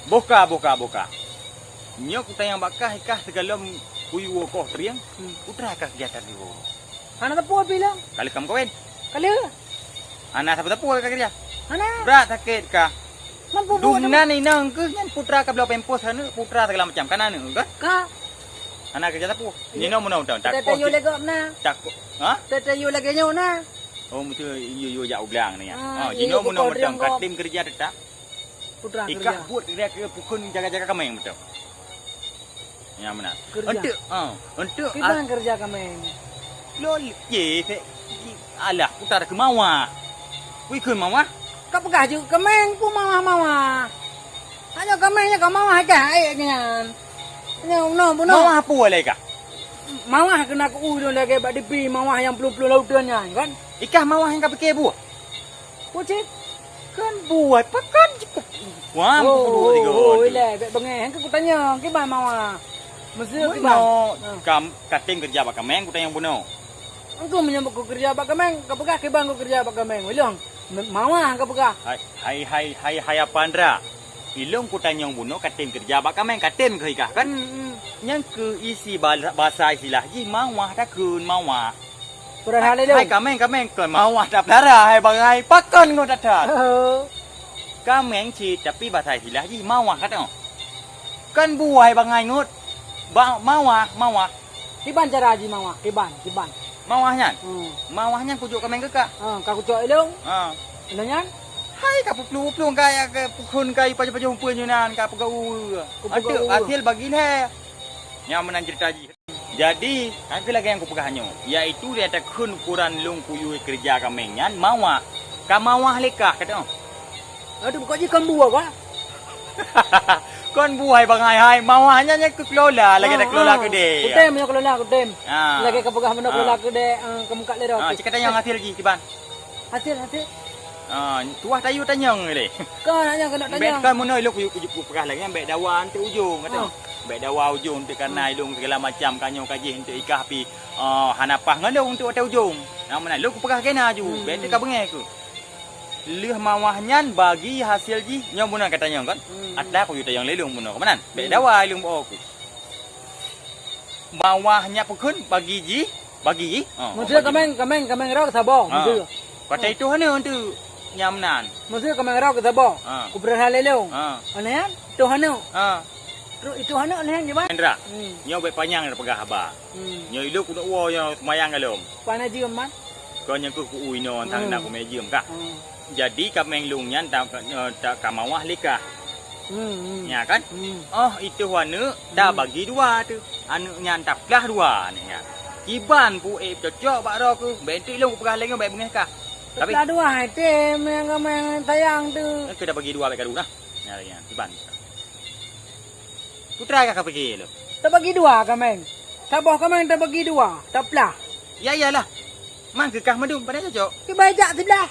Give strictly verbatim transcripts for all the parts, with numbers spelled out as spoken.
Boh ka, boh ka, boh ka. Nyoe kutanyong bak kah, ikah sigohlom kuyue koh trieng, hmm, peue treuk kah keujadian di woe? Hana teupeu pih lom. Ka lheueh ka meukawen? Ka lheueh. Hana sapeue-sapeue ka keureuja? Hana. Brat sakét kah? Mampu buat. Dum nan inong keuh nyan peue treuk ka bloe pampers aneuk, peue treuk segala macam. Kan aneuk kan? Ka. Hana keureuja sapeue. Iya. Jinoe meunoe mantong. Teuka takot yue si-, lagak na. Takot. Ha? Teuka yue lagak nyoe na. Oh, meusti yue, yue jak u blang ni ya. Ah, ha, iya, jinoe meunoe mantong. Ka tem keureuja teutap. Peue treuk keureuja. Ikah buet keureuja keu pukon jaga-jaga kaméng beutôi. Nyang meunan. Keureuja. Untuk, ha, untuk kiban keureuja kaméng. Lol, ye, se-, alah, peue treuk keu mawah. Kui kheun mawah? Ka peugah ju kaméng peue mawah-mawah. Hanya kaméng nyan ka mawah kah, eh, nyan. Nyoe, noh, bunoe. Mawah peue lé kah? Mawah keunan keu ulôn lagèe bak dipi, mawah nyang plueng-plueng lautan nyan, kan? Ikah mawah nyang ka pike buah? Peue cit? Kan buah, pakon jikup. Wah, oh, dua, tiga, oh, dua. Ilèe, bèk beungèh. Han keu kutanyong, kiban mawah? Meuseu kiban? Bunoe, ha, kam, ka tem keureuja bak kaméng, kutanyong bunoe. Engkau meunyoe bak kukeureuja bak kaméng, ka peugah kiban kukeureuja bak kaméng. Ilong, mawah ka peugah. Hai, hai, hai, hai, hai apa Andra? Ilong kutanyong bunoe ka tem keureuja bak kaméng, ka tem keuh ikah kan? Hmm, hmm. Nyang keu isi bal-, basa istilah jih mawah takheun, mawah. Padahai hai, lôn. Hai kaméng, kaméng, kon mawah tapeulara, hai bangai, pakon ngon that-that. Oh. Kaméng cit, tapi basa istilah jih mawah ka teuh. Kon buah hai bangai ngot. Ba-, mawah, mawah. Kiban cara jih mawah, kiban, kiban. Mawah nyan? Hmm. Mawah nyan kujok kaméng keu kah? Ha, ka kucok ilong. Ha. Ilong nyan? Hai ka peuplueng-peuplueng ka, ya, ka pukon ka, pajoh-pajoh peue nyoe nan, ka peugah u. Kupeugah u. Adak hasil bagi lhèe. Nyan meunan cerita jih. Jadi, nyang keu lagèe nyang kupeugah nyoe, yaitu nyang takheun ukuran lôn kuyue keureuja kaméng nyan mawah. Ka mawah lé kah, ka teuh. Aduh, kok jih kon buah, Pak? Kon buah hai bangai hai, mawah nyan nyang keu kelola, lagèe, ah, takelola, ah, keudè. Kutem nyoe kelola, kutem. Ah. Lagèe ka peugah meunoe, ah, kelola keudè, ah, ka meukat lé roh. Ah, cit ka tanyong hasil jih kiban. Hasil, hasil. Ah, tuwah tayue tanyong lé. Kon hanya keuneuk tanyong. Bèk kon meunoe ilong kuyue, kuyue peugah lagèe nyan, bèk dawa eunteuk ujong, ka teuh. Ah. Bèk dawa ujong eunteuk, karena ilong segala macam ka nyoe ka jih eunteuk ikah pih, ah, hana paih ngon lôn eunteuk watèe ujong. Nyang meunan lôn kupeugah keunan ju, hmm, bèk eunteuk ka beungèh keuh. Lheueh mawah nyan bagi hasil jih, nyoe meunan ka tanyong kan? Hmm. Atra kuyue tanyong lé lôn meunoe, ka meunan. Bèk, hmm, dawa ilong bak ku. Mawah nyan peukheun bagi jih, bagi jih. Ha, meuseu bagi. Kaméng, kaméng, kaméng rhot saboh, ha, meuseu. Ka teuh itu hana tu nyang meunan. Meuseu kaméng rhot saboh. Ha. Kupeurasa lé lôn. Ha. Aneuk nyan, itu hana. Ha. Terus itu hana, aneuk nyan gimana? Indra, hmm, nyoe bèk panyang tapeugah haba. Hmm. Nyoe ilong keuneuk woe nyoe seumayang golom. Pane jeuem man? Kon nyang keuh ku ui nyoe, entah, hmm, na ku mé jeuem kah. Hmm. Jadi kaméng lôn nyan ta-, ta-, ka mawah lé kah. Hmm, hmm. Ya kan? Hmm. Oh, itu aneuk, hmm, tabagi dua tu. Aneuk nyan taplah dua aneuk nyan. Kiban pu ék cocok bak droe keuh, bèk eunteuk ilong kupeugah lagèe nyoe bèk beungèh kah. Tapi taplah dua, hai tem nyang kaméng sayang tu. Keu tabagi dua bèk karu nah. Nya lagèe nyan, kiban. Peue treuk kah ka pike lom? Tabagi dua kaméng. Saboh kaméng tabagi dua, taplah. Ya, iyalah. Man keu kah mandum, padahai cocok. Kiban jak siblah.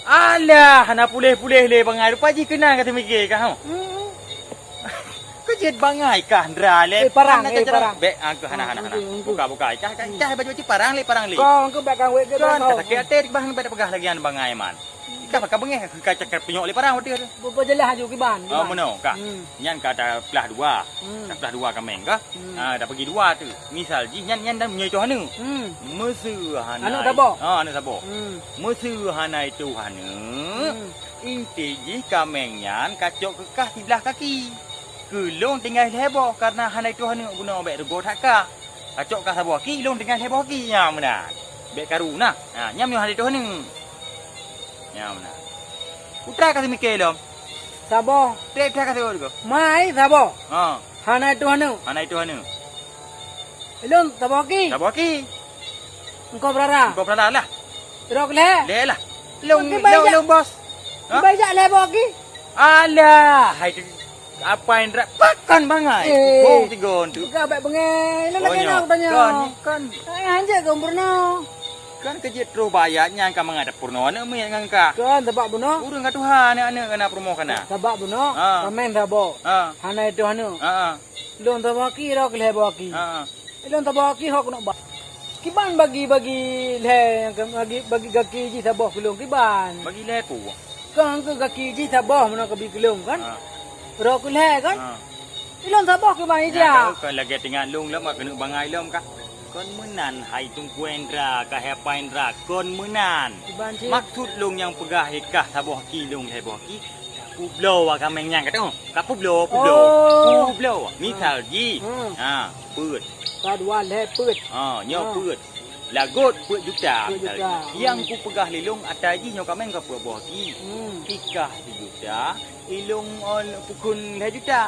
Alah, hana puléh-puléh lé bangai. Rupa jih keunan ka teumike kah, ho? Hmm. Keu jeuet bangai kah, Ndra, lé? Eh, parang, eh, parang. Bèk, ah, keu hana, hana, hana. Buka, buka. Ikah, ikah, ikah baju-baju parang lé, parang lé. Kau, keu bèk kawét keu kau. Kon, ka sakét até, bah, bèk peugah lagèe nyan bangai, man. Ikah ka beungèh ka cakap peunyok lé parang watèe tu. Beujeulaih aju kiban, oh, kiban. Meunoe kah? Hmm. Nyan ka taplah dua. Hmm. Taplah dua kaméng kah? Hmm. Ah, tabagi dua tu. Misal jih nyan, nyan dan meunyoe itu hana. Hmm. Meuseu hana. Aneuk saboh. Ah, aneuk saboh. Hmm. Meuseu hana itu hana. Hmm. Inti jih kaméng nyan kacok keu kah siblah kaki. Keu lôn tinggai lhèe boh karena hana itu hana guna bèk rugoe that kah. Kacok kah saboh aki, lôn tinggai lhèe boh aki. Nya meunan. Bèk karu nah. Ha, nyan meunyoe hana itu hana. Nyan meunan. Peue treuk ka teumike lom? Saboh. Trép that ka saboh tu. Mai saboh. Ha. Hana itu hana. Hana itu hana. Ilôn saboh aki. Saboh aki. Engkau peurara. Engkau peurara lah. Rok lhèe. Lhèe lah. Lôn, lôn, lôn bos. Ha? Kiban jak lhèe boh aki. Alah, hai tu. Apa Indra? Pakon bangai. Eh, bong tigon tu. Buka bèk beungèh. Nang lagèe nyoe tanyong. Kon, kon. Eh, hanjeuet keu peurunoe. Kan keu jeuet troh bak ayat nyan ka mangat peurunoe aneuk miet ngon kah. Kon, sabab bunoe. Ureueng ka tuha aneuk-aneuk kana peurumoh kana. Sabab bunoe. Ha. Kaméng saboh. Ha. Hana itu hana. Ha, ha. Lôn saboh aki, rok lhèe boh aki. Ha, ha. Ilôn saboh aki hok keuneuk ba-, kiban bagi-bagi lhèe nyang keu-, bagi, bagi gaki jih saboh keu lôn kiban. Bagi lhèe peue? Kang keu gaki jih saboh meunan keubi keu lôn kan? Ha. Roh keu lhèe kan? Ha. Ilôn saboh keu bang ija. Nyan ka, ka lagèe teuingat lôn lom, ka keuneuk bangai lom kah. Kon meunan hai Teungku Indra, kah hai Apa Indra, kon meunan. Kiban cit. Maksud lôn nyang peugah kah saboh ki lôn lhèe boh ki, ka peubloe wa kaméng nyan ka teuh. Ka peubloe, peubloe. Oh. Peubloe. Misal jih. Hmm. Ha, peuet. Ka dua lhèe peuet. Ha, nyoe peuet. Lagot peuet juta. Peuet juta. Nyang kupeugah lé lôn ata jih nyoe kaméng ka peuet boh ki. Hmm. Ikah sijuta, ilôn, eh, pukon lhèe juta.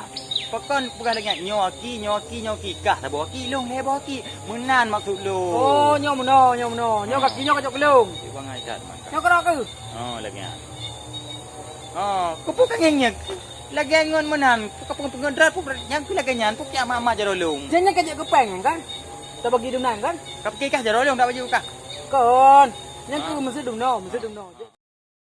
Pakon peugah lagèe nyan, nyoe aki, nyoe aki, nyoe aki. Kah saboh aki, ilôn lhèe boh aki. Meunan maksud lôn. Oh, nyoe meunoe, nyoe meunoe. Nyoe kaki nyoe ka cok keu lôn. Cik bangai that mantap. Nyoe keurok keu? Oh, lagèe nyan. Oh, keupeue ka ngieng-ngieng? Lagèe ngon meunan, peue ka peungeut-peungeut drat, peue nyang keu lagèe nyan, peue kiak mak-mak jaroe lôn. Jih nyan ka jeuet keu péng kan? Tabagi dumnan kan? Ka pike kah jaroe lôn, dak baju kah? Kon. Nyan keu meuseue dumnoe, meuseue dumnoe.